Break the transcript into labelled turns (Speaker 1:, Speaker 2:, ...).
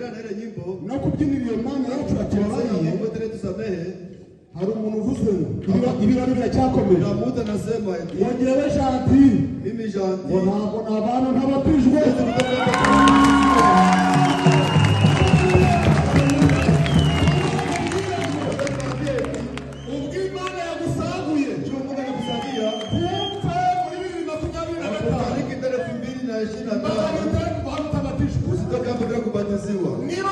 Speaker 1: Tunaendelea na ile nyimbo.
Speaker 2: No kubyinira iyo Mana yacu
Speaker 1: Tunasema
Speaker 2: yatubabariye.
Speaker 1: Mungu wetu tusamehe.
Speaker 2: Hari umuntu uvuze ngo ibirori biracyakomeje.
Speaker 1: Na mtu anasema eti
Speaker 2: ngo ngewe Gentil
Speaker 1: mimi
Speaker 2: ngo
Speaker 1: Gentil
Speaker 2: ntabwo nabana ntabatijwe.
Speaker 1: Siwezi kutoka hapa.
Speaker 2: Ubwo Imana yagusaguye
Speaker 1: Juu Mungu anakusaidia
Speaker 2: ntupfe muri 2025.
Speaker 1: akubariki tena 2025.
Speaker 2: Bazabitera kuva utabatijwe.
Speaker 1: Usitoke hapa bila kubatiziwa.
Speaker 2: Niba